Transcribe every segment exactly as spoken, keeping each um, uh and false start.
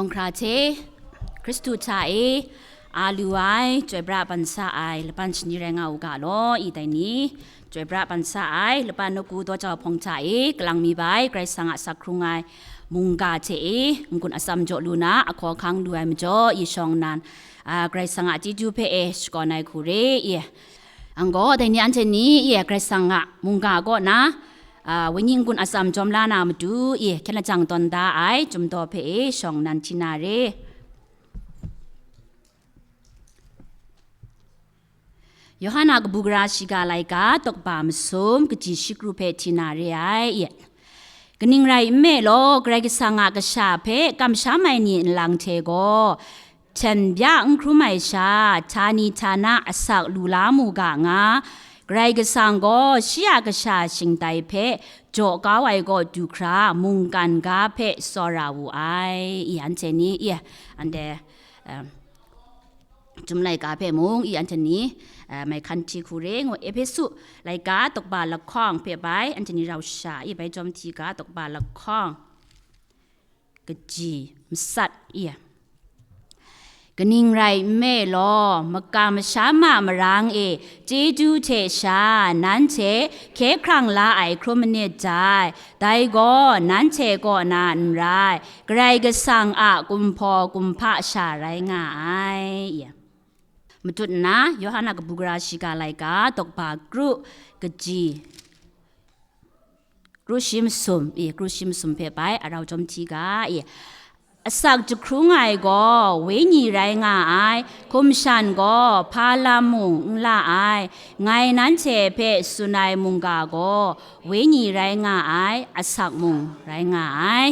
Hkra hte Hkristu hta e a lu ai, chyoi pra ban sa ai laban shani rai nga u ga law, i dai ni, chyoi pra ban sa ai laban nawku daw jau hpawng hta e kalang mi bai, Karai Kasang a sak hkrung ai mungga hte e n-gun atsam jaw lu na, ahkaw ahkang lu ai majaw, i shawng nnan, a, Karai Kasang a chyeju hpe e shakawn ai hku re i. Ang gaw dai ni anhte ni i Karai Kasang a mungga kaw na, a, wenyi n-gun atsam jawm la na matu i hkyen lajang tawn da ai chyum daw hpe e shawng nnan hti na re. Yawhan a kabu gara shiga laika, tawkba masum, kaji shi kru hpe hti na re ai. Kaning rai nme law, Karai Kasang a kasha hpe kamsham ai ni nlang hte gaw, hten bya n hkrum ai sha, htani htana asak lu la mu ga nga, Karai Kasang gaw shi a kasha shingtai hpe jaw kau ai kaw du hkra, mungkan ga hpe tsawra wu ai. I anhte ni, i, anhte, um, Chyum laika hpe mung i anhte ni, eh, mai hkan hti hku re ngu, Ehpesu laika tawkba lahkawng hpe bai anhte ni rau sha i bai jawm hti ga, tawkba lahkawng kaji masat i. Kaning rai nme law, makam masham a marang e chyeju hte sha nanhte hkye hkrang la ai hkrum manit dai. Dai gaw nanhte kaw na n rai, Karai Kasang a kumhpaw kumhpa sha rai nga ai. Matut nna, Yawhan a kabu gara shiga laika, tawkba kru kaji, kru shi masum, i, kru shi masum hpe bai, a rau jawm hti ga, i. Asak jahkrung ai gaw wenyi rai nga ai, hkum shan gaw hpa lam mung n la ai, ngai nanhte hpe tsun ai mungga gaw wenyi rai nga ai, asak mung rai nga ai.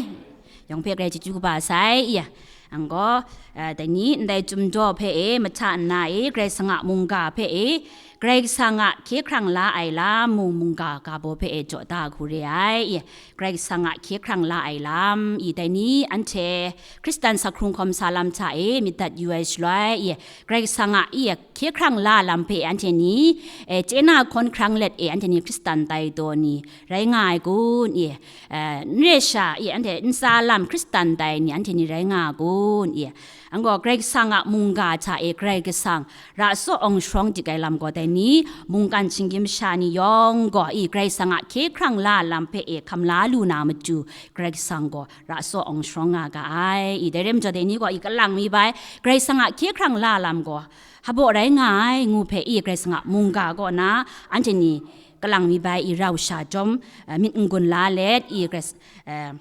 Yawng hpe grai chyeju kaba sai, i, ang gaw, eh, dai ni ndai Chyum daw hpe e, mahta nna e, Karai Kasang a mungga hpe e, Karai Kasang a hkye hkrang la ai lam mung mungga ga baw hpe e jaw da hku re ai, i, Karai Kasang a hkye hkrang la ai lam, i, dai ni anhte Hkristan sak hkrung hkawm sa lam hta e myit dat yu ai shaloi, i, Karai Kasang a, i, hkye hkrang la lam hpe anhte ni, e, chye na hkawn hkrang let e anhte ni Hkristan tai taw ni rai nga ai kun, i, e, n re sha, i, anhte ntsa lam Hkristan tai ni anhte ni rai nga ai kun, i, ang gaw Karai Kasang a mungga hta e Karai Kasang ra tsaw awng sharawng dik ai lam gaw dai ni, mungkan shinggyim masha ni yawng gaw, i, Karai Kasang a hkye hkrang la lam hpe e hkam la lu na matu, Karai Kasang gaw ra tsaw awng sharawng nga ga ai. I, dai rai majaw dai ni gaw, i, kalang mi bai, Karai Kasang a hkye hkrang la lam gaw, hpaw rai nga ai ngu hpe, i, Karai Kasang a mungga kaw na, anhte ni kalang mi bai, i, rau sha jawm, eh, myit n-gun la let, i, Karai, eh,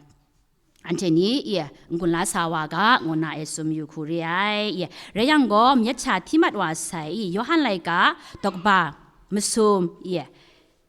anhte ni, i, n-gun la sa wa ga, ngu na e tsun yu hku re ai, i. Rai yang gaw, myit sha hti mat wa sai, i, Yawhan laika, tawkba, masum, i,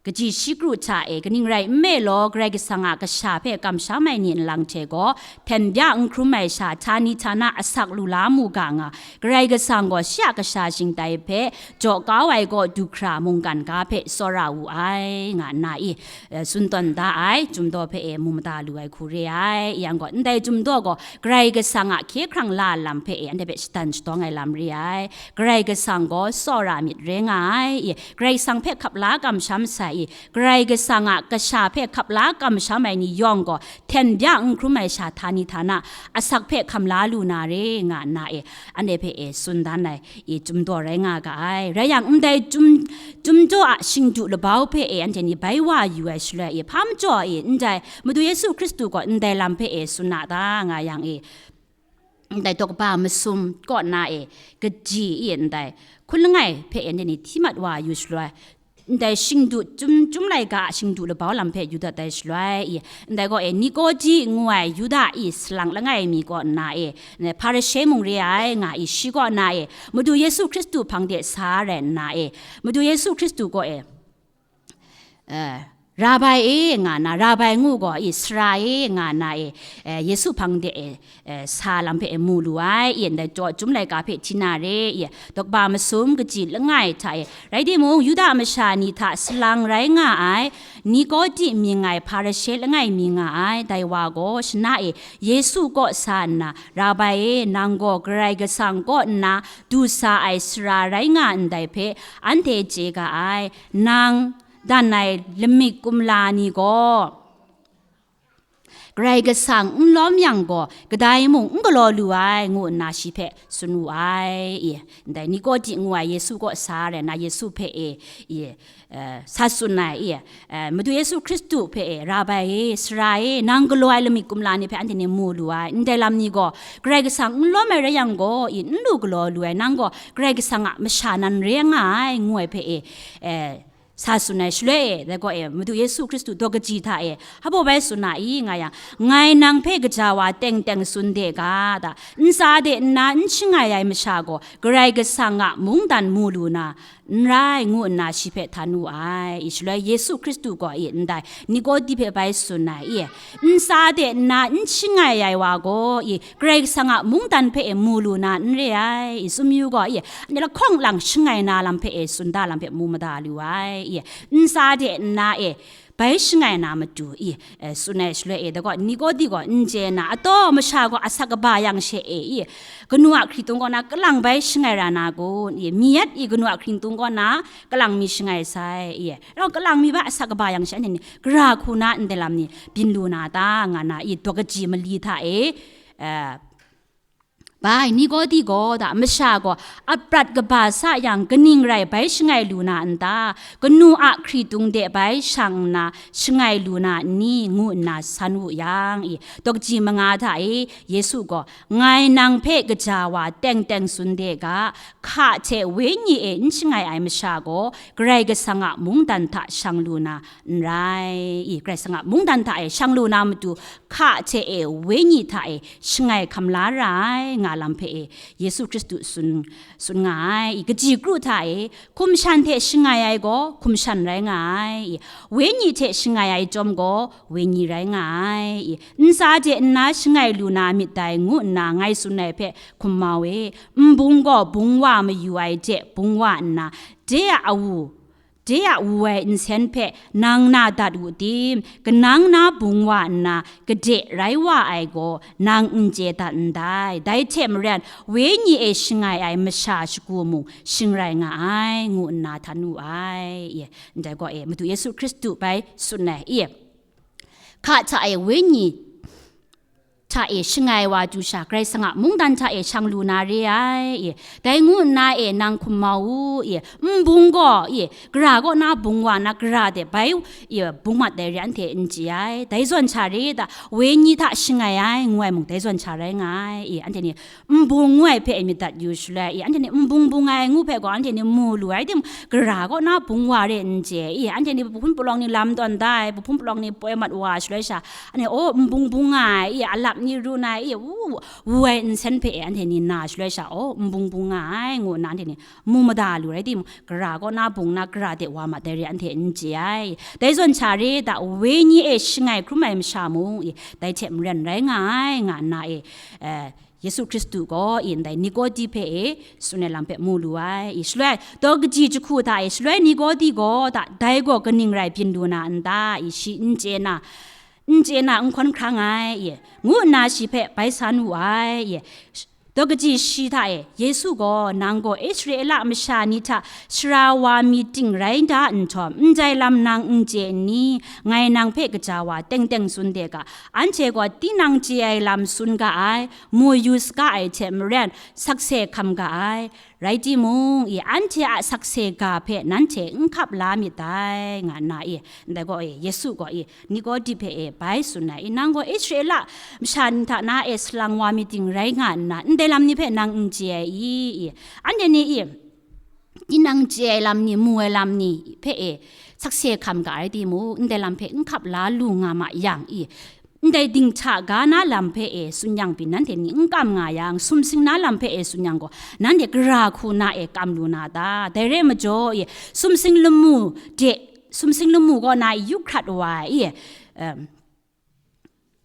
kaji shi kru hta e, kaning rai nme law, Karai Kasang a kasha hpe kamsham ai ni nlang hte gaw, hten bya n hkrum ai sha, htani htana asak lu la mu ga nga, Karai Kasang gaw shi a kasha shingtai hpe jaw kau ai kaw du hkra mungkan ga hpe tsawra wu ai, nga nna i, eh, tsun tawn da ai, Chyum daw hpe e mu mada lu ai hku re ai. Yang gaw, ndai Chyum daw gaw, Karai Kasang a hkye hkrang la lam hpe e, anhte hpe shadan shatawng ai lam re ai. Karai Kasang gaw tsawra myit re nga ai, i, Karai Kasang hpe hkap la kamsham sai, i, Karai Kasang a kasha hpe hkap la kamsham ai ni yawng gaw, hten bya n hkrum ai sha htani htana asak hpe hkam la lu na re, nga nna e, anhte hpe e tsun dan ai, i, Chyum daw rai nga ga ai. Rai yang, ndai Chyum, Chyum daw a shingdu labau hpe e anhte ni bai wa yu ai shaloi, i, hpa majaw, i, ndai Madu Yesu Hkristu gaw ndai lam hpe e tsun na ta, nga yang, i, ndai tawkba masum kaw na e, kaji, i, ndai hkun langai hpe e anhte ni hti mat wa yu shaloi, ndai shingdu, Chyum, Chyum laika a shingdu labau lam hpe yu dat ai shaloi, i, ndai gaw e, Nikodi ngu ai Yuda i salang langai mi kaw nna e, Hparishe mung re ai nga i, shi kaw na e, Madu Yesu Hkristu hpang de sa rai nna e, Madu Yesu Hkristu kaw e, eh, Rabai e, nga na, Rabai ngu gaw i, Sara e, nga na e, eh, Yesu hpang de e, eh, sa lam hpe e mu lu ai, i, ndai jaw Chyum laika hpe hti na re, i, tawkba masum kaji langai hta e, rai timung, Yuda masha ni hta salang rai nga ai, Nikodi mying ai Hparishe langai mi nga ai, dai wa gaw shana e Yesu kaw sa nna, Rabai e, nang gaw Karai Kasang kaw nna du sa ai Sara rai nga ndai hpe anhte chye ga ai, nang dan ai lamik kumla ni gaw, Karai Kasang n lawm yang gaw, kadai mung n galaw lu ai, ngu nna shi hpe tsun wu ai, i. Ndai Nikodi ngu ai Yesu kaw sa rai nna, Yesu hpe e, i, eh, sa tsun ai, i, eh, Madu Yesu Hkristu hpe e, Rabai e, Sara e, nang galaw ai lamik kumla ni hpe anhte ni mu lu ai, ndai lam ni gaw, Karai Kasang n lawm ai rai yang gaw, i, n lu galaw lu ai, nang gaw Karai Kasang a masha nan re nga ai, ngu ai hpe e, eh, sa tsun ai shaloi e, dai gaw e, Madu Yesu Hkristu daw kaji hta e, hpa bai tsun na i nga yang, ngai nang hpe kaja wa teng teng tsun de ga, da, ntsa de nna n shangai ai masha gaw, Karai Kasang a mungdan mu lu na, n rai, ngu nna shi hpe htan wu ai. I shaloi Yesu Hkristu gaw i ndai Nikodi hpe bai tsun ai i, ntsa de nna n shangai ai wa gaw, i, Karai Kasang a mungdan hpe e mu lu na n re ai, i, tsun yu gaw, i, ni lahkawng lang shangai na lam hpe e, tsun da lam hpe mu mada lu ai, i, ntsa de nna e, bai shangai na matu, i, e, tsun ai shaloi e, da gaw, Nikodi gaw n chye na, ataw masha gaw asak kaba yang she e, i, kanu a hkritung kaw na kalang bai shangai ra na kun, i, mi yat i kanu a hkritung kaw na kalang mi shangai sai, i, rau kalang mi bai asak kaba yang she, anhte ni gara hku na ndai lam ni byin lu na ta, nga na, i, daw kaji mali hta e, eh, bai, Nikodi gaw da, masha gaw aprat kaba sa yang kaning rai bai shangai lu na n ta? Kanu a hkritung de bai shang nna shangai lu na n ni? Ngu nna san wu yang, i, daw kaji manga hta e, Yesu gaw, ngai nang hpe kaja wa teng teng tsun de ga, hka hte wenyi e n shangai ai masha gaw, Karai Kasang a mungdan hta shang lu na n rai, i, Karai Kasang a mungdan hta e shang lu na matu, hka hte e, wenyi hta e, shangai hkam la ra ai, nga lam hpe e, Yesu Hkristu tsun, tsun nga ai, i, kaji kru hta e, hkum shan hte shangai ai gaw, hkum shan rai nga ai, i, wenyi hte shangai ai chyawm gaw, wenyi rai nga ai, i, ntsa de nna shangai lu na myit dai, ngu nna ngai tsun ai hpe hkum mau e, nbung gaw bung wa mayu ai hte bung wa nna, de a awu, de a wu ai nsen hpe nang na dat wu tim? Kanang na bung wa nna, kade rai wa ai gaw nang n chye dat ndai. Dai hte maren, wenyi e shangai ai masha shagu mung shing rai nga ai, ngu nna htan wu ai, i, ndai gaw e, Madu Yesu Hkristu bai tsun ai, i, hka hta e wenyi hta e shangai wa du sha, Karai Kasang a mungdan hta e shang lu na re ai, i, dai ngu nna e nang hkum mau u, i, nbung gaw, i, gara kaw na bung wa na gara de bai, i, bung mat dai re anhte n chye ai. Dai zawn sha re da, wenyi hta shangai ai, ngu ai mung dai zawn sha rai nga ai, i, anhte ni nbung ngu ai hpe e myit dat yu shaloi, i, anhte ni nbung bung ai ngu hpe gaw anhte ni mu lu ai tim, gara kaw na bung wa re n chye, i, anhte ni bahpun palawng ni lam tawn da ai, bahpun palawng ni poi mat wa shaloi sha, anhte, aw, nbung bung nga ai, i, alap ni ru na ai, i, wu, wu ai nsen hpe e anhte ni na shaloi sha, aw, nbung bung nga ai, ngu nna anhte ni mu mada lu rai timung, gara kaw na bung na gara de wa mat dai re anhte n chye ai. Dai zawn sha re da, wenyi e shangai hkrum ai masha mung, i, dai hte maren rai nga ai, nga nna e, eh, Yesu Hkristu gaw, i, ndai Nikodi hpe e tsun ai lam hpe mu lu ai, i, shaloi, daw kaji jahku hta e, shaloi Nikodi gaw da, dai gaw kaning rai byin lu na n ta, i, shi n chye na, n chye na, n hkawn hkrang ai, i, ngu nna shi hpe bai san wu ai, i. Daw kaji shi hta e, Yesu gaw, nang gaw Israela masha ni hta sara wa mi ting rai da nhtawm, ndai lam nang n chye n ni? Ngai nang hpe kaja wa teng teng tsun de ga, anhte gaw tinang chye ai lam tsun ga ai, mu yu saga ai hte maren, sakse hkam ga ai. Rai timung, i, anhte a sakse ga hpe nanhte n hkap la myit dai, nga nna, i, ndai gaw, i, Yesu gaw, i, Nikodi hpe, i, bai tsun ai, i, nang gaw Israela masha ni hta na e salang wa mi ting rai nga nna, ndai lam ni hpe nang n chye ai i? I, anhte ni, i, tinang chye ai lam ni, mu ai lam ni hpe, e, sakse hkam ga rai timung, ndai lam hpe n hkap la lu nga ma yang, i, ndai dinghta ga na lam hpe e tsun yang pyi nanhte ni n kam nga yang, sumsing na lam hpe e tsun yang gaw, nanhte gara hku na e kam lu na ta? Dai re ai majaw, i, sumsing lamu de, sumsing lamu kaw na yu hkrat wa ai, i, em,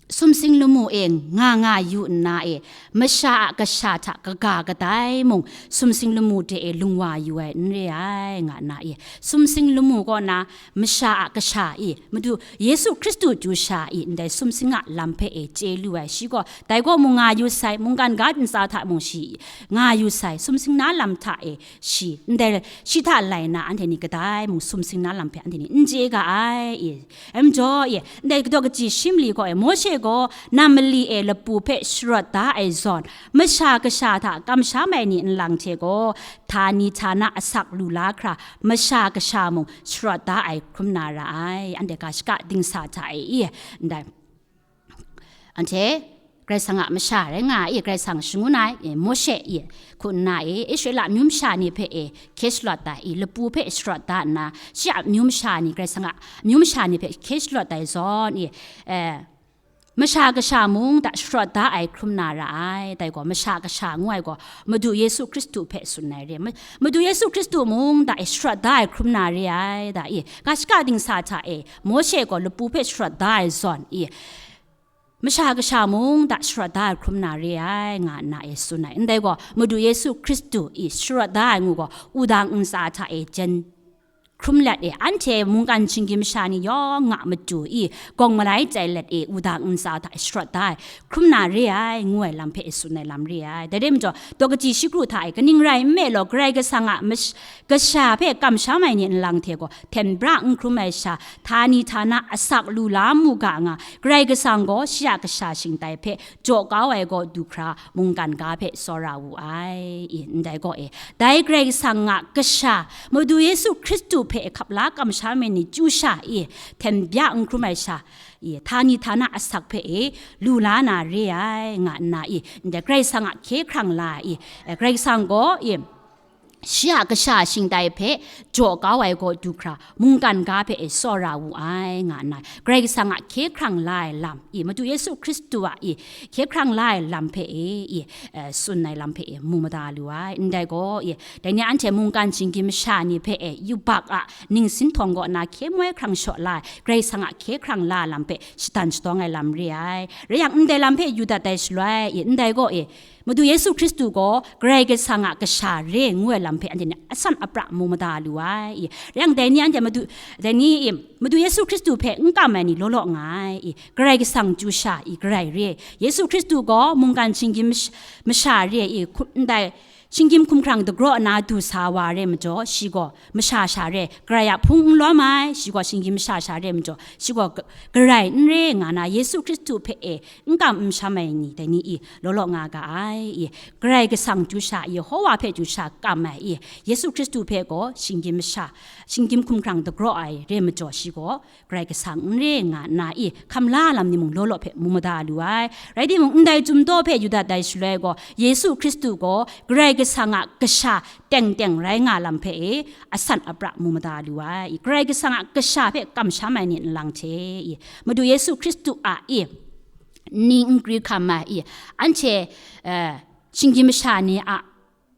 sumsing lamu e nga nga yu nna e, masha a kasha hta kaga kadai mung, sumsing lamu de e lung wa yu ai n re ai, nga nna e, sumsing lamu kaw na masha a kasha i, Madu Yesu Hkristu du sha i, ndai sumsing a lam hpe e chye lu ai, shi gaw dai kaw mung nga yu sai, mungkan ga ntsa hta mung shi nga yu sai, sumsing na lam hta e shi, ndai shi hta lai na anhte ni kadai mung sumsing na lam hpe anhte ni n chye ga ai i. Em jaw i, ndai kadaw kaji shi mali gaw e, Mawshe gaw, na mali e lapu hpe sharawt da ai zawn, Masha Kasha hta kamsham ai ni nlang hte gaw, htani htana asak lu la hkra, Masha Kasha mung sharawt da ai hkrum na ra ai. Anhte ga shaka dingsa hta e i, ndai. Anhte Karai Kasang a masha rai nga ai, Karai Kasang shangun ai, e, Mawshe i, hku nna e, Israela amyu masha ni hpe e, hkye shalawt ai, i, lapu hpe sharawt da nna, shi a amyu masha ni, Karai Kasang a amyu masha ni hpe hkye shalawt ai zawn i, e, Masha Kasha mung da sharawt da ai hkrum na ra ai. Dai gaw, Masha Kasha ngu ai gaw, Madu Yesu Hkristu hpe tsun ai re. Ma-, Madu Yesu Hkristu mung da e sharawt da ai hkrum na re ai, da i, ga shaka dingsa hta e, Mawshe gaw lapu hpe sharawt da ai zawn i, Masha Kasha mung da sharawt da ai hkrum na re ai, nga nna e tsun ai. Ndai gaw, Madu Yesu Hkristu i sharawt da ai ngu gaw, wudang ntsa hta e jen hkrum let e, anhte mungkan shinggyim masha ni yawng a matu i, gawng malai chye let e, wudang ntsa hta e sharawt da ai hkrum na re ai, ngu ai lam hpe e tsun ai lam re ai. Dai rai majaw, daw kaji shikru hta e, kaning rai nme law, Karai Kasang a mash-, Kasha hpe kamsham ai ni nlang hte gaw, hten bra n hkrum ai sha, htani htana asak lu la mu ga nga, Karai Kasang gaw shi a Kasha shingtai hpe jaw kau ai gaw du hkra, mungkan ga hpe tsawra wu ai. I, ndai gaw e, dai Karai Kasang a Kasha, Madu Yesu Hkristu hpe hkap la kamsham ai ni chyu sha i, hten bra n hkrum ai sha i, htani htana asak hpe e, lu la na re ai, nga nna i, ndai Karai Kasang a hkye hkrang la i, e, Karai Kasang gaw i, shi a Kasha shingtai hpe jaw kau ai gaw du hkra, mungkan ga hpe e tsawra wu ai, nga nna, Karai Kasang a hkye hkrang la ai lam i, Madu Yesu Hkristu a i, hkye hkrang la ai lam hpe e i, e, tsun ai lam hpe e mu mada lu ai. Ndai gaw i, dai ni anhte mungkan shinggyim masha ni hpe e, yubak a ningsin htawng kaw na hkye moi hkrang shaw la ai, Karai Kasang a hkye hkrang la ai lam hpe shadan shatawng ai lam re ai. Rai yang, ndai lam hpe yu dat ai shaloi i, ndai gaw i, Madu Yesu Hkristu gaw Karai Kasang a Kasha re ngu ai lam hpe anhte ni asan apra mu mada lu ai. I, rai yang dai ni anhte Madu, dai ni i, Madu Yesu Hkristu hpe n kam ai ni law law nga ai. I, Karai Kasang chyu sha i, Karai re. Yesu Hkristu gaw mungkan shinggyim mash-, masha re i, hku-, ndai shinggyim hkumhkrang dagraw na du sa wa re majaw, shi gaw masha sha re, Karai a hpung n lawm ai, shi gaw shinggyim masha sha re majaw, shi gaw g-, Karai n re nga na, Yesu Hkristu hpe e n kam n sham ai ni, dai ni i, law law nga ga ai. I, Karai Kasang chyu sha, Yehowa hpe chyu sha kam ai i, Yesu Hkristu hpe gaw shinggyim masha, shinggyim hkumhkrang dagraw ai re majaw, shi gaw Karai Kasang n re nga nna i, hkam la lam ni mung law law hpe mu mada lu ai. Rai timung, ndai Chyum daw hpe yu dat ai shaloi gaw, Yesu Hkristu gaw Karai Kasang a Kasha teng teng rai nga lam hpe e, asan apra mu mada lu ai. I, Karai Kasang a Kasha hpe kamsham ai ni nlang hte i, Madu Yesu Hkristu a i, ni n kri hkam ai i, anhte, eh, shinggyim masha ni a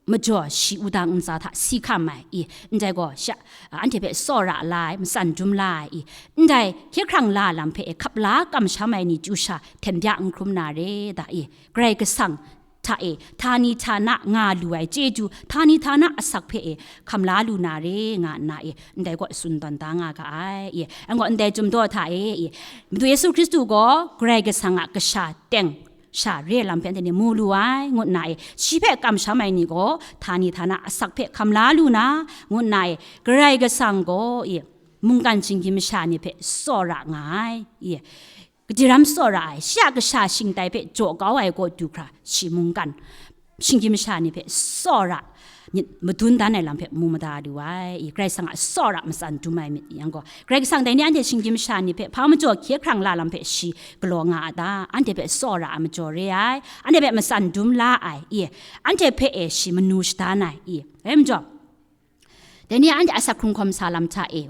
majaw shi wudang ntsa hta si hkam ai i, ndai gaw sha, anhte hpe tsawra la ai, matsan dum la ai i, ndai hkye hkrang la lam hpe e hkap la kamsham ai ni chyu sha hten bra n hkrum na re da i, Karai Kasang hta e, htani htana nga lu ai chyeju, htani htana asak hpe e hkam la lu na re nga nna e, ndai gaw tsun tawn da nga ga ai i, anhte gaw ndai Chyum daw hta e i, Madu Yesu Hkristu gaw Karai Kasang a Kasha teng sha re lam hpe anhte ni mu lu ai, ngu nna e, shi hpe kamsham ai ni gaw, htani htana asak hpe hkam la lu na, ngu nna e, Karai Kasang gaw i, mungkan shinggyim masha ni hpe tsawra nga ai, i, kadiram tsawra ai, shi a Kasha shingtai hpe jaw kau ai gaw du hkra, shi mungkan shinggyim masha ni hpe tsawra myit madun dan ai lam hpe mu mada lu ai. I, Karai Kasang a tsawra matsan dum ai myit yang gaw, Karai Kasang dai ni anhte shinggyim masha ni hpe hpa majaw hkye hkrang la lam hpe shi galaw nga a ta? Anhte hpe tsawra a majaw re ai, anhte hpe matsan dum la ai, i, anhte hpe e shi manu shadan ai, i, rai majaw, dai ni anhte asak hkrung hkawm sa lam hta e,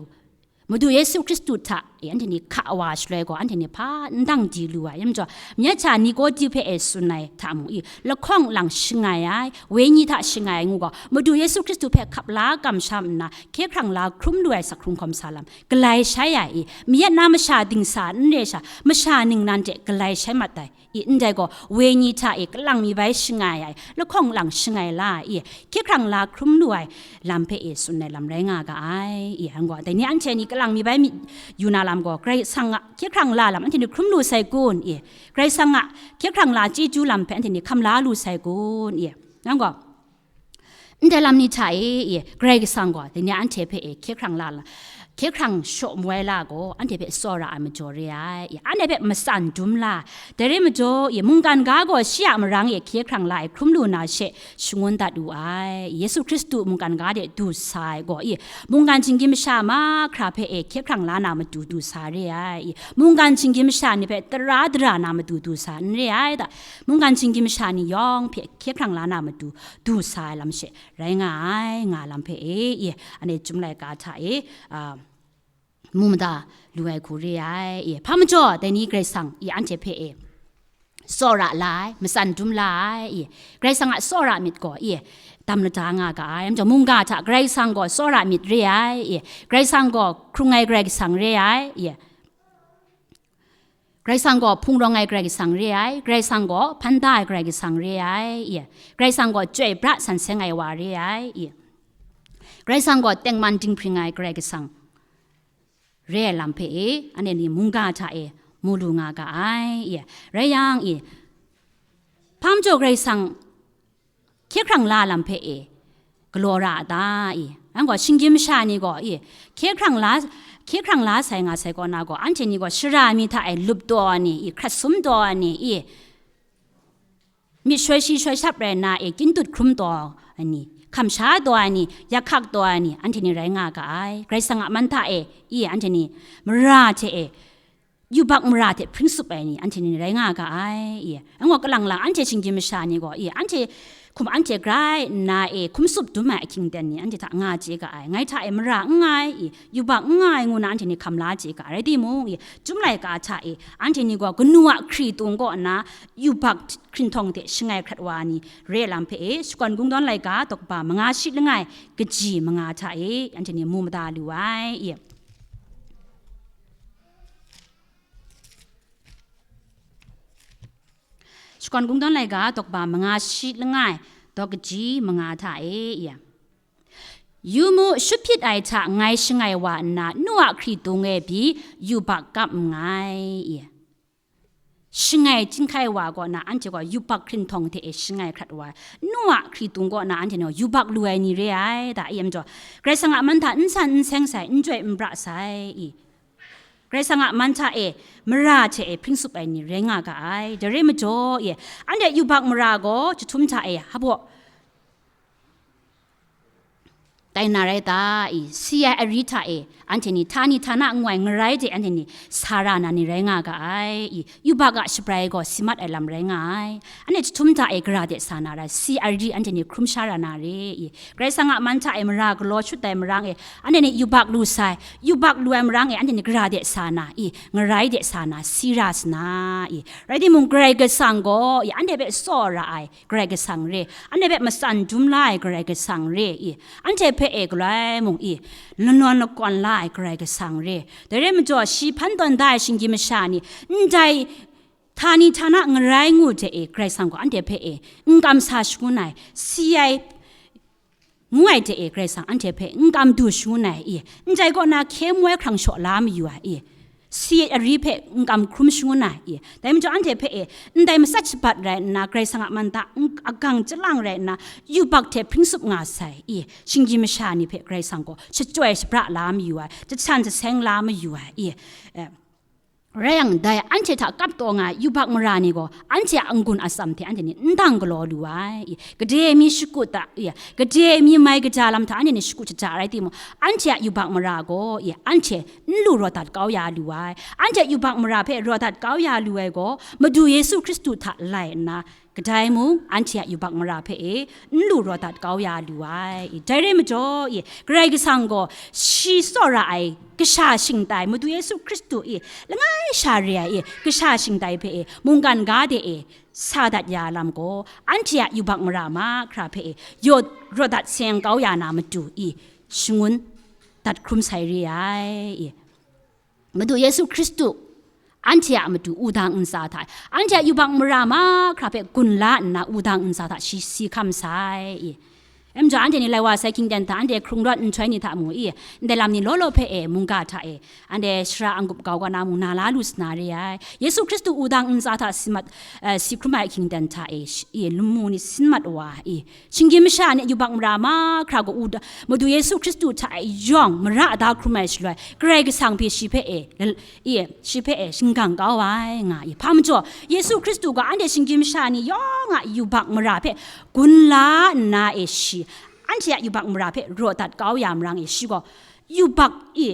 Madu Yesu Hkristu hta e anhte ni hka wa shaloi gaw, anhte ni hpa n dang di lu ai. Rai majaw, myit hta Nikodi hpe e tsun ai hta mung, i, lahkawng lang shangai ai, wenyi hta shangai ai ngu gaw, Madu Yesu Hkristu hpe hkap la kamsham nna, hkye hkrang la hkrum lu ai asak hkrung hkawm sa lam, galai shai ai i, mayat na masha dingsa n re sha, masha ningnan hte galai shai mat ai. I, ndai gaw, wenyi hta e kalang mi bai shangai ai, lahkawng lang shangai la ai, i, hkye hkrang la hkrum lu ai lam hpe e tsun ai lam rai nga ga ai. I, yang gaw, dai ni anhte ni kalang mi bai myit yu na lam gaw, Karai Kasang a hkye hkrang la lam anhte ni hkrum lu sai kun, i, Karai Kasang a hkye hkrang la chyeju lam hpe anhte ni hkam la lu sai kun, i, yang gaw, ndai lam ni hta e, i, Karai Kasang gaw, dai ni anhte hpe e hkye hkrang la la, hkye hkrang shaw mawai la gaw, anhte hpe tsawra ai majaw re ai, i, anhte hpe matsan dum la, dai rai majaw, i, mungkan ga gaw shi a marang e hkye hkrang la ai hkrum lu na she shangun dat wu ai. Yesu Hkristu mungkan ga de du sa ai gaw, i, mungkan shinggyim masha mahkra hpe e hkye hkrang la na matu du sa re ai, i, mungkan shinggyim masha ni hpe tara dara na matu du sa n re ai da, mungkan shinggyim masha ni yawng hpe hkye hkrang la na matu du sa ai lam she rai nga ai, nga lam hpe e, i, anhte Chyum laika hta e, a, mu mada lu ai hku re ai, i. Hpa majaw, dai ni Karai Kasang, i, anhte hpe e, tsawra la ai, matsan dum la ai, i. Karai Kasang a tsawra myit gaw, i, dam lada nga ga ai. Majaw, mungga hta Karai Kasang gaw tsawra myit re ai, i. Karai Kasang gaw hkrung ai Karai Kasang re ai, i. Karai Kasang gaw hpung rawng ai Karai Kasang re ai, Karai Kasang gaw hpan da ai Karai Kasang re ai, i. Karai Kasang gaw chyoi pra san seng ai wa re ai, i. Karai Kasang gaw tengman dinghpring ai Karai Kasang re ai lam hpe e, anhte ni mungga hta e mu lu nga ga ai, i. Rai yang, i, hpa majaw Karai Kasang hkye hkrang la lam hpe e galaw ra a ta, i? Anhte gaw shinggyim masha ni gaw, i, hkye hkrang la, hkye hkrang la sai nga sai kaw na gaw, anhte ni gaw shara mi hta e lup taw ai ni, i, hkrat sum taw ai ni, i, myit shoi shi shoi shap rai nna e, kyin dut hkrum taw ai ni, hkam sha taw ai ni, yak hkak taw ai ni, anhte ni rai nga ga ai. Karai Kasang a man hta e, i, anhte ni mara hte e, yubak mara hte hpring tsup ai ni, anhte ni rai nga ga ai, i. Anhte gaw kalang lang anhte shinggyim masha ni gaw, i, anhte hkum anhte grai nna e hkum tsup dum ai ahkying ten ni anhte hta nga chye ga ai. Ngai hta e mara n nga ai, i, yubak n nga ai ngu na anhte ni hkam la chye ga ai. Rai timung, i, Chyum laika hta e anhte ni gaw kanu a hkritung kaw nna yubak hkrinhtawng hte shangai hkrat wa ai ni re ai lam hpe e, Shakawn Kungdawn laika daw kaba manga shi langai kaji manga hta e anhte ni mu mada lu ai, i. Shakawn Kungdawn laika daw kaba manga shi langai daw kaji manga hta e, i. Yu mu, shut hpyit ai hta ngai shangai wa nna, nu a hkritung e pyi yubak kap nngai, i. Shangai chyinghkai wa kaw na anhte gaw yubak hkrinhtawng hte e shangai hkrat wa ai. Nu a hkritung kaw na anhte ni gaw yubak lu ai ni re ai, da, i, majaw, Karai Kasang a man hta n san n seng sai, n chyoi n pra sai, i. Karai Kasang a man hta e mara hte e hpring tsup ai ni rai nga ga ai. Dai rai majaw, i, anhte yubak mara gaw chyahtum hta e hpaw tai na rai ta, i? Si ai ari hta e anhte ni htani htana n ngu ai ngarai de anhte ni sa ra na ni rai nga ga ai, i. Yubak a shabrai gaw si mat ai lam rai nga ai. Anhte chyahtum hta e gara de sa na rai, si ari anhte ni hkrum sha ra na re, i. Karai Kasang a man hta e mara galaw shut ai marang e, anhte ni yubak lu sai, yubak lu ai marang e, anhte ni gara de sa na, i, ngarai de sa na, si ra sa na, i. Rai timung, Karai Kasang gaw, i, anhte hpe tsawra ai Karai Kasang re, anhte hpe matsan dum la ai Karai Kasang re, i, anhte hpe e galoi mung, i, lanawn lakawn la ai Karai Kasang re. Dai rai majaw, shi hpan tawn da ai shinggyim masha ni, ndai htani htana ngarai ngu hte e Karai Kasang gaw anhte hpe e n kam sa shangun ai, si ai ngu ai hte e Karai Kasang anhte hpe n kam du shangun ai, i, ndai kaw na hkye mu ai hkrang shaw la mayu ai, i, si ari hpe n kam hkrum shangun ai, i. Dai majaw anhte hpe e ndai matsat shabat rai nna, Karai Kasang a man hta n-, agang chyalang rai nna, yubak hte hpring tsup nga sai, i, shinggyim masha ni hpe Karai Kasang gaw shachyoi shabra la mayu ai, jahtan jaseng la mayu ai, i, eh, rai yang, dai anhte hta kap taw nga ai yubak mara ni gaw, anhte a n-gun atsam hte anhte ni n dang galaw lu ai, i, gade mi shakut hta, i, gade mi mai kaja lam hta anhte ni shakut shaja rai timung, anhte a yubak mara gaw, i, anhte n lu raw dat kau ya lu ai. Anhte a yubak mara hpe raw dat kau ya lu ai gaw, Madu Yesu Hkristu hta lai nna, kadai mung anhte a yubak mara hpe e n lu raw dat kau ya lu ai. I, dai rai majaw, i, Karai Kasang gaw shi tsawra ai kasha shingtai, Madu Yesu Hkristu, i, langai sha re ai, i, kasha shingtai hpe e mungkan ga de e sa dat ya lam gaw, anhte a yubak mara mahkra hpe e yaw raw dat seng kau ya na matu, i, shangun dat hkrum sai re ai, i. Madu Yesu Hkristu anhte a matu wudang ntsa hta, anhte a yubak mara mahkra hpe gun la nna wudang ntsa hta shi si hkam sai, i. Em jaw, anhte ni lai wa sai hkying ten hta, anhte hkrung rawt nhtoi ni hta mung i, ndai lam ni law law hpe e, mungga hta e, anhte shara anggup kau kaw na mung na la lu sa na re ai. Yesu Hkristu wudang ntsa hta si mat, eh, si hkrum ai hkying ten hta e, sh-, i, lamu ni sin mat wa i, shinggyim masha ni yubak mara mahkra gaw wuda-, Madu Yesu Hkristu hta e yawng mara da hkrum ai shaloi, Karai Kasang pyi shi hpe e, lal-, i, shi hpe e shinggang kau ai nga i. Hpa majaw, Yesu Hkristu gaw anhte shinggyim masha ni yawng a yubak mara hpe gun la nna e shi, anhte a yubak mara hpe raw dat kau ya marang e shi gaw, yubak i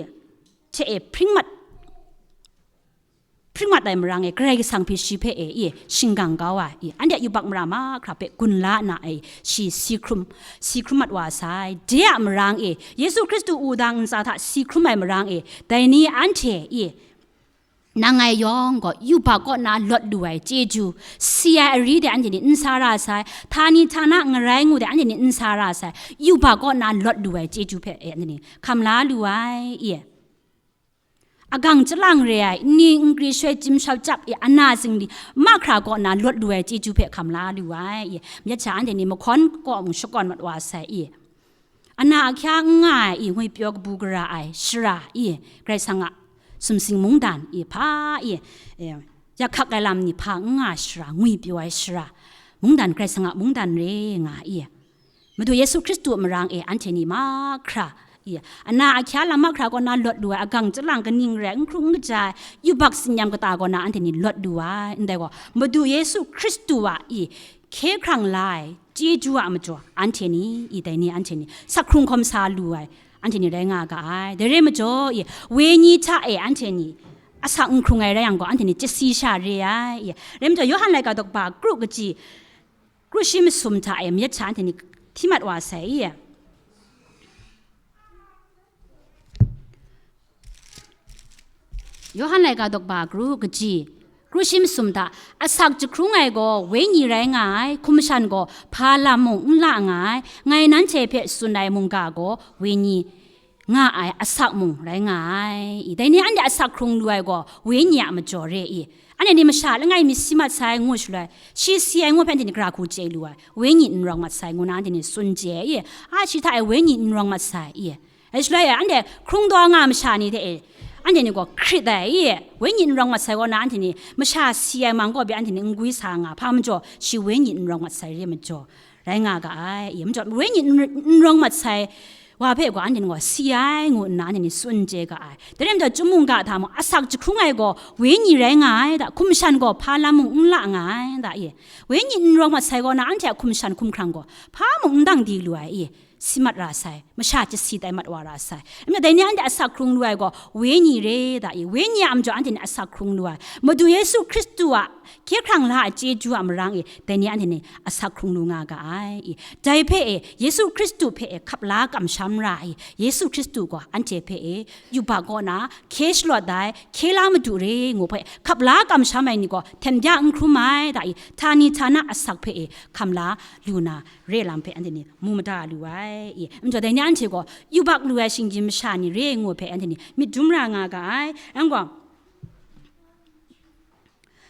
hte e hpring mat, hpring mat ai marang e, Karai Kasang pyi shi hpe e, i, shinggang kau ai, i, anhte a yubak mara mahkra hpe gun la nna e, shi si hkrum, si hkrum mat wa sai. De a marang e, Yesu Hkristu wudang ntsa hta si hkrum ai marang e, dai ni anhte, i, nang ngai yawng gaw yubak kaw na lawt lu ai chyeju, si ai ari de anhte ni n sa ra sai, htani htana ngarai ngu de anhte ni n sa ra sai, yubak kaw na lawt lu ai chyeju hpe e anhte ni hkam la lu ai, i. Agang chyalang re ai, nni nkri shoi chyim shau chyap i, ana zingli mahkra kaw na lawt lu ai chyeju hpe hkam la lu ai, i. Myit sha anhte ni mahkawn kaw mung shakawn mat wa sai, i. Ana ahkya n nga ai, i, ngwipyaw kabu gara ai shara, i, Karai Kasang a sumsing mungdan, i, hpa, i, e, yak hkak ai lam ni hpa n nga ai shara, ngwipyaw ai shara, mungdan, Karai Kasang a mungdan re nga, i. Madu Yesu Hkristu a marang e anhte ni mahkra, i, ana ahkya lam mahkra kaw na lawt lu ai, agang chyalang kaning rai, n hkrung n kaja ai, yubak tsin-yam kata kaw na anhte ni lawt lu ai, ndai gaw, Madu Yesu Hkristu a, i, hkye hkrang la ai chyeju a majaw, anhte ni, i, dai ni anhte ni sak hkrung hkawm sa lu ai, anhte ni rai nga ga ai. Dai re majaw, i, wenyi hta e anhte ni asak n hkrung ai rai yang gaw, anhte ni chyasi sha re ai, i. Rai majaw, Yawhan laika daw kaba kru kaji, kru shi masum hta e myit sha anhte ni hti mat wa sai, i. Yawhan laika daw kaba kru kaji, kru shi masum hta, asak jahkrung ai gaw wenyi rai nga ai, hkum shan gaw hpa lam mung n la nga ai, ngai nanhte hpe tsun ai mungga gaw wenyi nga ai, asak mung rai nga ai, i. Dai ni anhte asak hkrung lu ai gaw wenyi a majaw re, i. Anhte ni masha langai mi si mat sai ngu shaloi, shi si ai ngu hpe anhte ni gara hku chye lu ai, wenyi n rawng mat sai ngu na anhte ni tsun chye, i. A, shi hta e wenyi n rawng mat sai, i. Dai shaloi e, anhte hkrung daw nga masha ni hte e, anhte ni gaw hkrit ai, i, wenyi n rawng mat sai kaw na, anhte ni masha si ai mang kaw pyi anhte ni n gwi sa nga, hpa majaw, shi wenyi n rawng mat sai re majaw, rai nga ga ai, i, majaw, wenyi n, n rawng mat sai wa hpe gaw anhte ni gaw si ai ngu nna anhte ni tsun chye ga ai. Dai rai majaw, chyum mungga hta mung asak jahkrung ai gaw wenyi rai nga ai da, hkum shan gaw hpa lam mung n la nga ai da, i, wenyi n rawng mat sai kaw na, anhte a hkum shan hkum hkrang gaw hpa mung n dang di lu ai, i. Si mat ra sai, masha chyasi tai mat wa ra sai. Nme dai ni anhte asak hkrung lu ai gaw, wenyi re da i, wenyi a majaw anhte ni asak hkrung lu ai. Madu Yesu Hkristu a hkye hkrang la ai chyeju a marang e, dai ni anhte ni asak hkrung lu nga ga ai i. Dai hpe e, Yesu Hkristu hpe e hkap la kamsham ra ai, Yesu Hkristu gaw anhte hpe e, yubak kaw na, hkye shalawt ai, hkye la madu re ngu hpe, hkap la kamsham ai ni gaw, hten bya n hkrum ai da i, htani htana asak hpe e, hkam la lu na, re lam hpe anhte ni mu mada lu ai i. Njaw dai ni anhte gaw yubak lu ai shinggyim masha ni re ngu hpe anhte ni myit dum ra nga ga ai. Yang gaw,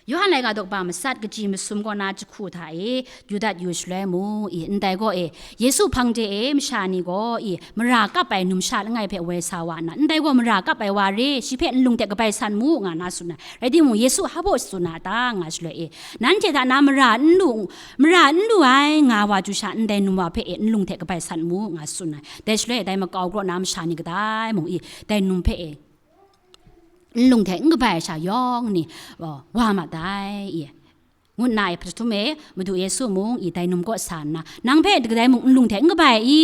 Yawhan laika daw kaba matsat kaji masum kaw na jahku hta e, yu dat yu shaloi mu i, ndai gaw e, Yesu hpang de e masha ni gaw i, mara kap ai numsha langai hpe woi sa wa nna, ndai gaw mara kap ai wa re, shi hpe nlung hte kabai san mu, nga na tsun ai. Rai timung, Yesu hpa baw tsun na ta, nga shaloi e, nanhte hta na mara n lu, mara n lu ai, nga wa chyu sha, ndai num wa hpe e nlung hte kabai san mu, nga tsun ai. Dai shaloi e, dai makau graw na masha ni kadai mung i, dai num hpe e, nlung hte n kabai ai sha yawng ni, wa mat ai i, ngu nna e, hpatum e, Madu Yesu mung i, dai num kaw sa nna, nang hpe kadai mung nlung hte n kabai i,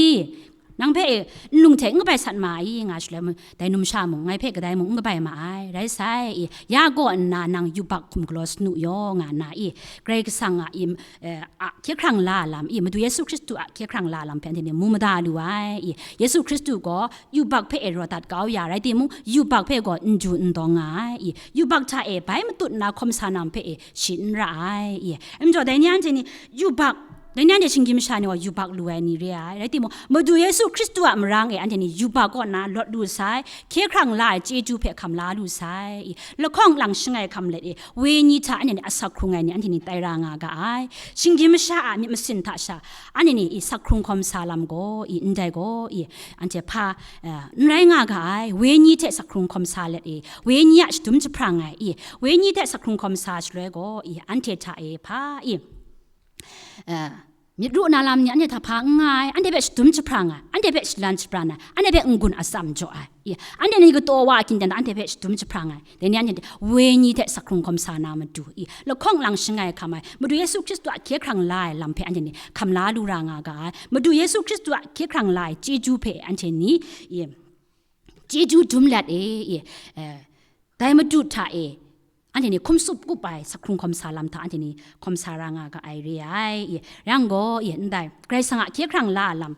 nang hpe e, nlung hte n kabai sat ma ai i, nga shaloi, dai numsha mung, ngai hpe kadai mung n kabai ma ai, rai sai i, ya gaw nna nang yubak hkum galaw sanu yaw, nga nna i, Karai Kasang a i, eh, a hkye hkrang la lam i, Madu Yesu Hkristu a hkye hkrang la lam hpe anhte ni mu mada lu ai i, Yesu Hkristu gaw yubak hpe e raw dat kau ya rai timung, yubak hpe gaw n ju n dawng nga ai i, yubak hta e bai matut nna hkawm sa na hpe e shi n ra ai i. Njaw dai ni anhte ni yubak Dai ni anhte shinggyim masha ni gaw yubak lu ai ni re ai. Rai timung, Madu Yesu Hkristu a marang e anhte ni yubak kaw na lawt lu sai, hkye hkrang la ai chyeju hpe hkam la lu sai, i, lahkawng lang shangai hkam let e, wenyi hta anhte ni asak hkrung ai ni anhte ni tai ra nga ga ai. Shinggyim masha a myit masin hta sha, anhte ni i sak hkrung hkawm sa lam gaw, i, ndai gaw, i, anhte hpa, eh, n rai nga ga ai. Wenyi hte sak hkrung hkawm sa let e, wenyi a shadum jahprang ai, i, wenyi hte sak hkrung hkawm sa shaloi gaw, i, anhte hta e hpa, i, eh, myit ru na lam ni anhte hta hpa n nga ai, anhte hpe shadum jahprang ai, anhte hpe shalan jahpran ai, anhte hpe n-gun atsam jaw ai, i, anhte ni kataw wa a hkinjang hta anhte hpe shadum jahprang ai, dai ni anhte wenyi hte sak hkrung hkawm sa na matu, i, lahkawng lang shangai hkam ai, Madu Yesu Hkristu a hkye hkrang la ai lam hpe anhte ni hkam la lu ra nga ga ai, Madu Yesu Hkristu a hkye hkrang la ai chyeju hpe anhte ni, i, chyeju dum let e, i, eh, dai Madu hta e, anhte ni hkum tsup kup ai sak hkrung hkawm sa lam hta anhte ni hkawm sa ra nga ga ai re ai, i, yang gaw, i, ndai Karai Kasang a hkye hkrang la a lam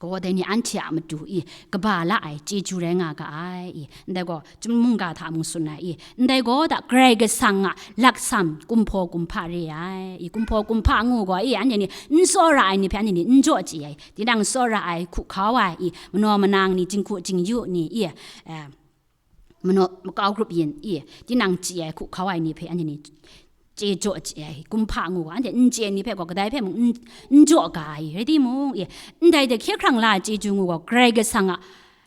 gaw, dai ni anhte a matu, i, kaba la ai chyeju rai nga ga ai, i, ndai gaw, chyum mungga hta mung tsun ai, i, ndai gaw da Karai Kasang a laksam kumhpaw kumhpa re ai, i, kumhpaw kumhpa ngu gaw, i, anhte ni n tsawra ai ni hpe anhte ni n jaw chye ai, tinang tsawra ai hku hkau ai, i, manaw manang ni, jinghku jingyu ni, i, eh, manaw makau grup yin, i, tinang chye ai hku hkau ai ni hpe anhte ni chye jaw chye ai, kumhpa ngu gaw, anhte n chye ni hpe gaw kadai hpe mung n, n jaw ga ai, rai timung, i, ndai de hkye hkrang la ai chyeju ngu gaw, Karai Kasang a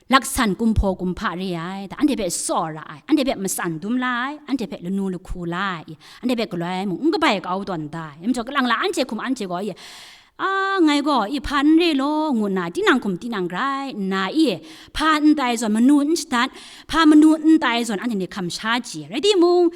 laksan kumhpaw kumhpa re ai, da anhte hpe tsaw ra ai, anhte hpe matsan dum la ai, anhte hpe lanu lahku la ai, i, anhte hpe galoi mung n kabai kau tawn da ai, majaw kalang la anhte hkum anhte gaw, i, a, ngai gaw, i, hpa n re law, ngu nna, tinang hkum tinang grai nna, i, hpa n tai zawn, manu n shadat, hpa manu n tai zawn, anhte ni hkam sha chye, rai timung,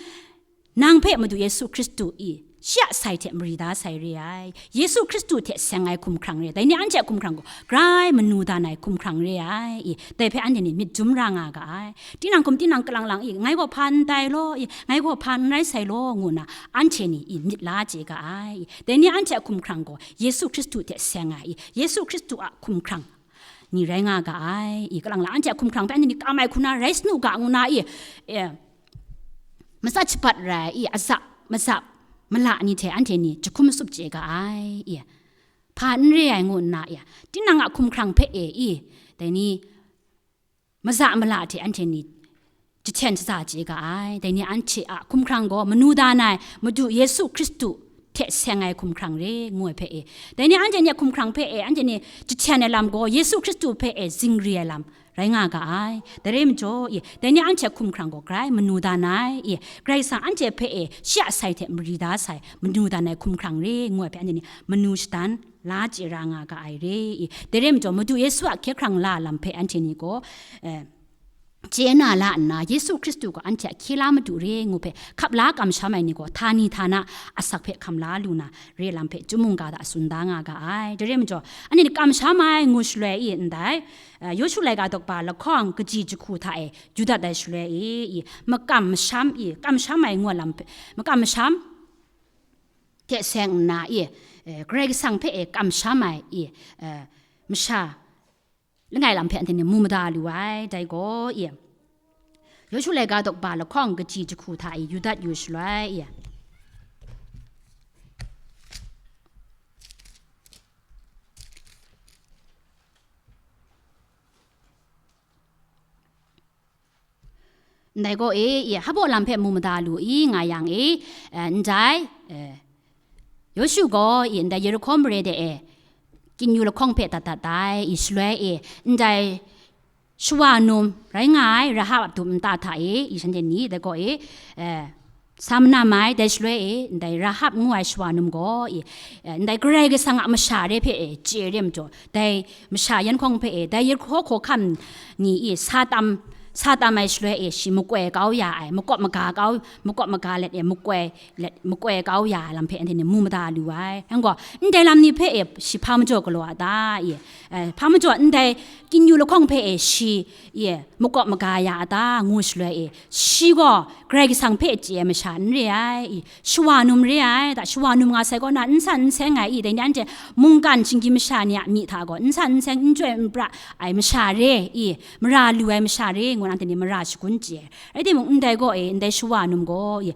nang hpe Madu Yesu Hkristu i, shi a sai hte mari da sai re ai, Yesu Hkristu hte seng ai hkumhkrang re ai, dai ni anhte a hkumhkrang gaw, grai manu dan ai hkumhkrang re ai, i, dai hpe anhte ni myit dum ra nga ga ai. Tinang hkum tinang kalang lang, i, ngai gaw hpa n tai law, i, ngai gaw hpa n rai sai law, ngu nna, anhte ni, i, myit la chye ga ai, i, dai ni anhte a hkumhkrang gaw, Yesu Hkristu hte seng ai, i, Yesu Hkristu a hkumhkrang ni rai nga ga ai, i, kalang la anhte a hkumhkrang hpe anhte ni kam ai hku na rai sanu ga, ngu na, i, e, matsat shabat rai, i, aza, maza, mala ni hte anhte ni jahkum tsup chye ga ai, i, hpa n re ai ngu nna, i, tinang a hkumhkrang hpe e, i, dai ni, maza mala hte anhte ni jahten shaza chye ga ai, dai ni anhte a hkumhkrang gaw manu dan ai Madu Yesu Hkristu hte seng ai hkumhkrang re, ngu ai hpe e. Dai ni anhte ni a hkumhkrang hpe e, anhte ni jahten ai lam gaw Yesu Hkristu hpe e zingri ai lam rai nga ga ai. Dai re majaw, i, dai ni anhte a hkumhkrang gaw grai manu dan ai, i, Karai Kasang anhte hpe e shi a sai hte mari da sai, manu dan ai hkumhkrang re, ngu ai hpe anhte ni manu shadan la chye ra nga ga ai re, i. Dai re majaw, Madu Yesu a hkye hkrang la lam hpe anhte ni gaw, eh, chye na la nna, Yesu Hkristu gaw anhte a hkye la Madu re ngu hpe hkap la kamsham ai ni gaw, htani htana asak hpe hkam la lu na re lam hpe chyum mungga hta tsun da nga ga ai. Dai re majaw, anhte ni kamsham ai ngu shaloi i ndai, eh, Yawshu laika daw ba lahkawng kaji jahku hta e yu dat ai shaloi i, i, makam masham i, kamsham ai ngu ai lam hpe, makam masham hte seng nna i, eh, Karai Kasang hpe e kamsham ai i, eh, masha langai lam hpe anhte ni mu mada lu ai, dai gaw, i, Yawshu laika daw ba lahkawng kaji jahku hta i yu dat yu shaloi, i, ndai gaw e, i, hpaw lam hpe mu mada lu i, nga yang e, eh, ndai, eh, Yawshu gaw i ndai Yerihko mare de e, kyin yu lahkawng hpe dat dat ai, i, shaloi e, ndai shawa num rai nga ai Rahab a dum nta hta e, i, shanhte ni dai gaw e, eh, sa manam ai, dai shaloi e, ndai Rahab ngu ai shawa num gaw i, eh, ndai Karai Kasang a masha re hpe e chye re majaw, dai masha yan hkawng hpe e, dai Yerihko hkawhkam ni i sa tam, sa tam ai shaloi e, shi makoi kau ya ai, makawp maga kau, makawp maga let e, makoi let, makoi kau ya ai lam hpe anhte ni mu mada lu ai. Yang gaw, ndai lam ni hpe e, shi hpa majaw galaw a ta, i, eh, hpa majaw ndai kyin yu lahkawng hpe e, shi, i, makawp maga ya a ta, ngu shaloi e, shi gaw Karai Kasang hpe chye ai masha n re ai, i, shawa num re ai, da shawa num nga sai kaw na, n san n seng ai, i, dai ni anhte mungkan shinggyim masha ni a myi hta gaw, n san n seng, n chyoi n pra ai masha re, i, mara lu ai masha re, ngu na, anhte ni mara shagun chye ai. Rai timung, ndai gaw e, ndai shawa num gaw e,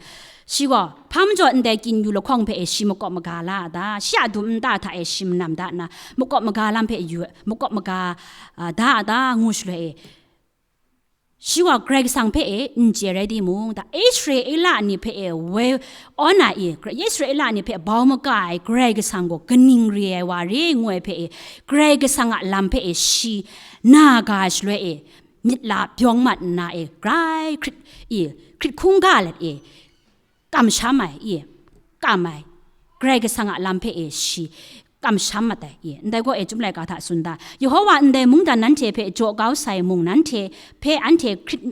shi gaw hpa majaw ndai kyin yu lahkawng hpe e shi makawp maga la a ta? Shi a dum nta hta e shi manam da nna, makawp maga lam hpe yu, makawp maga, a, da a ta? Ngu shaloi e, shi gaw Karai Kasang hpe e n chye rai timung, da Israela ni hpe e woi awn ai, Israela ni hpe bau maka ai Karai Kasang gaw kaning re ai wa re ngu ai hpe e, Karai Kasang a lam hpe e shi na ga ai shaloi e, myit la byawng mat nna e, grai hkrit, i, hkrit hkungga let e, kamsham ai, i, kam ai, Karai Kasang a lam hpe e shi kamsham mat ai, i. Ndai gaw e, Chyum laika hta tsun da, Yehowa ndai mungdan nanhte hpe jaw kau sai mung, nanhte hpe anhte hkrit,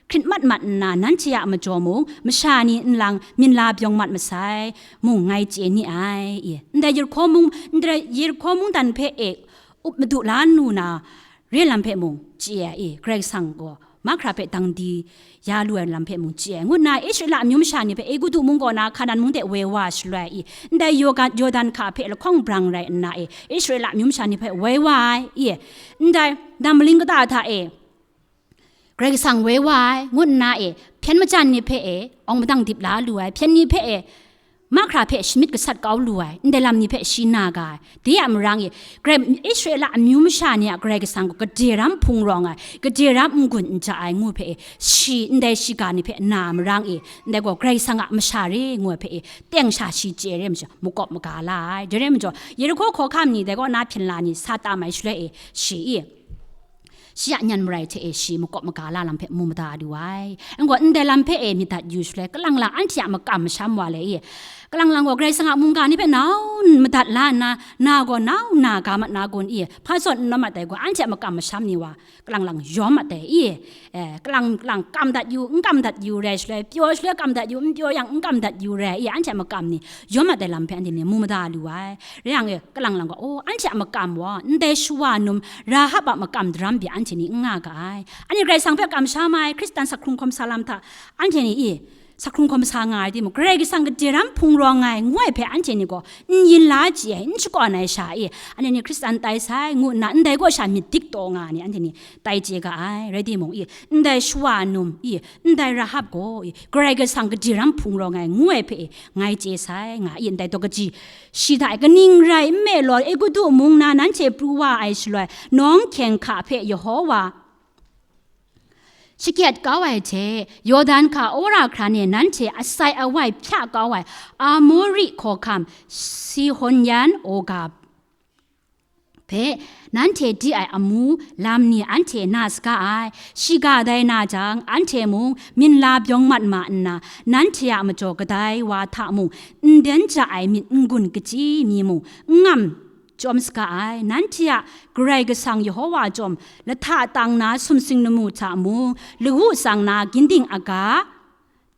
hkrit mat mat nna, nanhte a majaw mung, masha ni nlang myit la byawng mat masai mung, ngai chye ni ai, i. Ndai Yerihko mung, ndai Yerihko mungdan hpe e up madu la nu na re lam hpe mung chye ai, i. Karai Kasang gaw mahkra hpe dang di ya lu ai lam hpe mung chye ai, ngu nna Israela amyu masha ni hpe Egutu mung kaw na Hkanan mung de woi wa shaloi, i, ndai Yoga-, Yordan hka hpe lahkawng brang rai nna e, Israela amyu masha ni hpe woi wa ai, i, ndai nam maling kata hta e Karai Kasang woi wa ai, ngu nna e, hpyen majan ni hpe e awng madang dip la lu ai, hpyen ni hpe e mahkra hpe shamyit gasat kau lu ai, ndai lam ni hpe shi na ga ai. Dai a marang e, Karai, Israela amyu masha ni a Karai Kasang gaw gade ram hpung rawng ai, gade ram n-gun n-ja ai ngu hpe e, shi ndai shiga ni hpe na marang e, ndai gaw Karai Kasang a masha re ngu ai hpe e, teng sha shi chye re majaw, makawp maga la ai. Dai re majaw, Yerihko hkawhkam ni dai kaw na hpyen la ni sa tam ai shaloi e, shi i, shi a nyan marai hte e shi makawp maga la lam hpe mu mada lu ai. N gaw, ndai lam hpe e myit dat yu shaloi, kalang lang anhte a makam masham wa le i, kalang lang gaw Karai Kasang a mungga ni hpe nau madat la nna, na gaw nau na ga mat na kun i, hpa zawn n nawm mat dai gaw, anhte a makam masham ni wa kalang lang yawm mat dai i, eh, kalang lang kam dat yu, n kam dat yu rai shaloi, pyaw shaloi kam dat yu, n pyaw yang n kam dat yu rai i, anhte a makam ni yawm mat dai lam hpe anhte ni mu mada lu ai. Rai yang e, kalang lang gaw, oh, anhte a makam wa, ndai shawa num Rahab a makam daram bya anhte ni n nga ga ai. Anhte Karai Kasang hpe kamsham ai, Hkristan sakhkrung hkawm sa lam hta, anhte ni i, sakhkrung hkawm sa nga ai timung, Karai Kasang gade ram hpung rawng ai, ngu ai hpe anhte ni gaw n yin la chye ai, n shakawn ai sha i, anhte ni Hkristan tai sai, ngu nna ndai gaw sha myit dik taw nga ai ni, anhte ni tai chye ga ai. Rai timung i, ndai shawa num i, ndai Rahab gaw i, Karai Kasang gade ram hpung rawng ai, ngu ai hpe i, ngai chye sai, nga i, ndai daw kaji shi hta e, kaning rai nme law, Egutu mung na nanhte pru wa ai shaloi, nawng hkyeng hka hpe Yehowa shakyet kau ai hte, Yawdan hka wora hkran e nanhte asai awai hpya kau ai Amori hkawhkam Sihon yan Oga hpe nanhte di ai amu lam ni anhte na saga ai. Shiga dai na jang, anhte mung myit la byawng mat ma nna, nanhte a majaw kadai wa hta mung n den ja ai myit n-gun kachyi mi mung n ngam chyawm saga ai. Nanhte a Karai Kasang Yehowa chyawm lahta tang na sumsing lamu hta mung, lawu tsang na ginding aga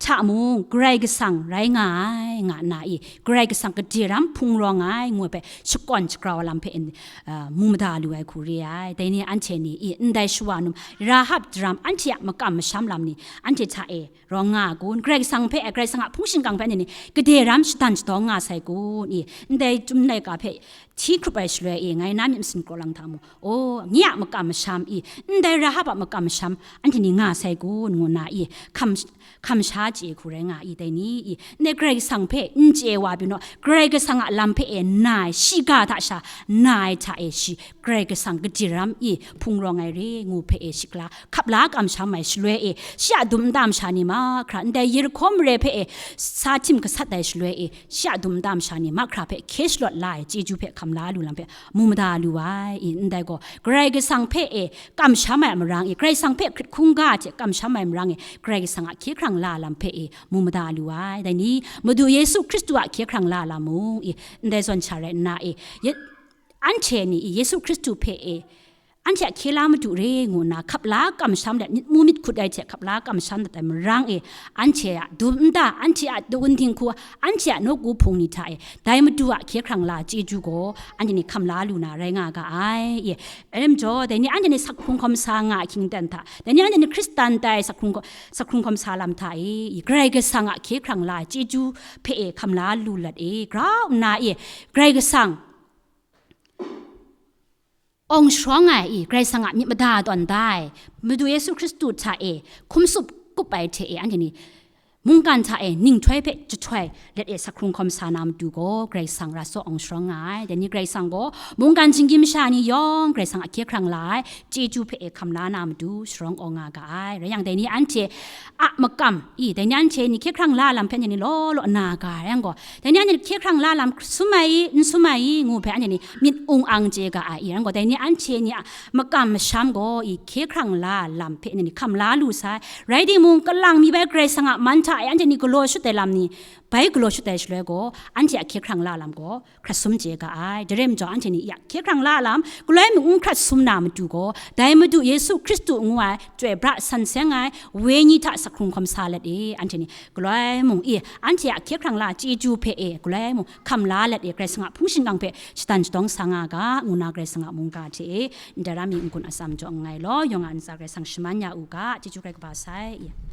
hta mung, Karai Kasang rai nga ai, nga nna i, Karai Kasang gade ram hpung rawng ai, ngu ai hpe shakawn shagrau ai lam hpe, uh, mu mada lu ai hku re ai. Dai ni anhte ni i, ndai shawa num Rahab daram anhte a makam masham lam ni anhte hta e rawng nga a kun? Karai Kasang hpe, Karai Kasang a hpung shingkang hpe anhte ni gade ram shadan shadawng nga sai kun? I, ndai Chyum laika hpe hti hkrup ai shaloi i, ngai na myit masin kraw lang hta mung, oh, nye a makam masham i, ndai Rahab a makam masham anhte ni nga sai kun? Ngu nna i, hkam, hkam sha chye hku rai nga i, dai ni i, ndai Karai Kasang hpe n chye wa pyi naw, Karai Kasang a lam hpe e na ai, shiga hta sha na ai hta e shi, Karai Kasang gade ram i hpung rawng ai re ngu hpe e shi gala hkap la kamsham ai shaloi e, shi a dum nta masha ni mahkra, ndai Yerihko mare hpe e sa htim gasat ai shaloi e, shi a dum nta masha ni mahkra hpe hkye shalawt la ai chyeju hpe hkam la lu lam hpe mu mada lu ai i, ndai gaw Karai Kasang hpe e kamsham ai marang e, Karai Kasang hpe hkrit hkungga hte kamsham ai marang e, Karai Kasang a hkye hkrang la lam hpe e mu mada lu ai. Dai ni, Madu Yesu Hkristu a hkye hkrang la lam mung i, ndai zawn sha rai nna e, ye-, anhte ni i Yesu Hkristu hpe e, anhte a hkye la Madu re ngu nna hkap la kamsham let, myit mu myit hkut ai hte hkap la kamsham dat ai marang e, anhte a dum nta, anhte a dawun dinghku, anhte a nawku hpung ni hta e, dai Madu a hkye hkrang la chyeju gaw, anhte ni hkam la lu na rai nga ga ai. I, rai majaw, dai ni anhte ni sakhkrung hkawm sa nga ahkying ten hta, dai ni anhte ni Hkristan tai sakhkrung hkaw-, sakhkrung hkawm sa lam hta e, i, Karai Kasang a hkye hkrang la chyeju hpe e hkam la lu let e, grau nna e, Karai Kasang awng sharawng ai i, Karai Kasang a myit mada tawn da ai, Madu Yesu Hkristu hta e hkum tsup kup ai hte e, anhte ni mungkan hta e ninghtoi hpe jahtoi let e sakhkrung hkawm sa na matu gaw, Karai Kasang ra tsaw awng sharawng nga ai. Dai ni Karai Kasang gaw mungkan shinggyim masha ni yawng Karai Kasang a hkye hkrang la ai chyeju hpe e hkam la na matu sharawng awng nga ga ai. Rai yang, dai ni anhte a makam i, dai ni anhte ni hkye hkrang la lam hpe anhte ni law law na ga ai yang gaw, dai ni anhte ni hkye hkrang la lam sum ai i, n sum ai i, ngu hpe anhte ni myit ung ang chye ga ai i, yang gaw, dai ni anhte ni a makam masham gaw i, hkye hkrang la lam hpe anhte ni hkam la lu sai. Rai timung, kalang mi bai Karai Kasang a man hta e anhte ni galaw shut ai lam ni, bai galaw shut ai shaloi gaw, anhte a hkye hkrang la lam gaw hkrat sum chye ga ai. Dai rai majaw, anhte ni ya hkye hkrang la lam, galoi mung n hkrat sum na matu gaw, dai Madu Yesu Hkristu ngu ai Chyoi pra san seng ai Wenyi hta sakhkrung hkawm sa let e, anhte ni galoi mung i, anhte a hkye hkrang la chyeju hpe e, galoi mung hkam la let e, Karai Kasang a hpung shingkang hpe shatan shatawng sa nga ga, ngu na Karai Kasang a mungga hte e, ndai ra mi n-gun atsam jaw nngai law, yawng a ntsa Karai Kasang shaman ya u ga, chyeju Karai kaba sai.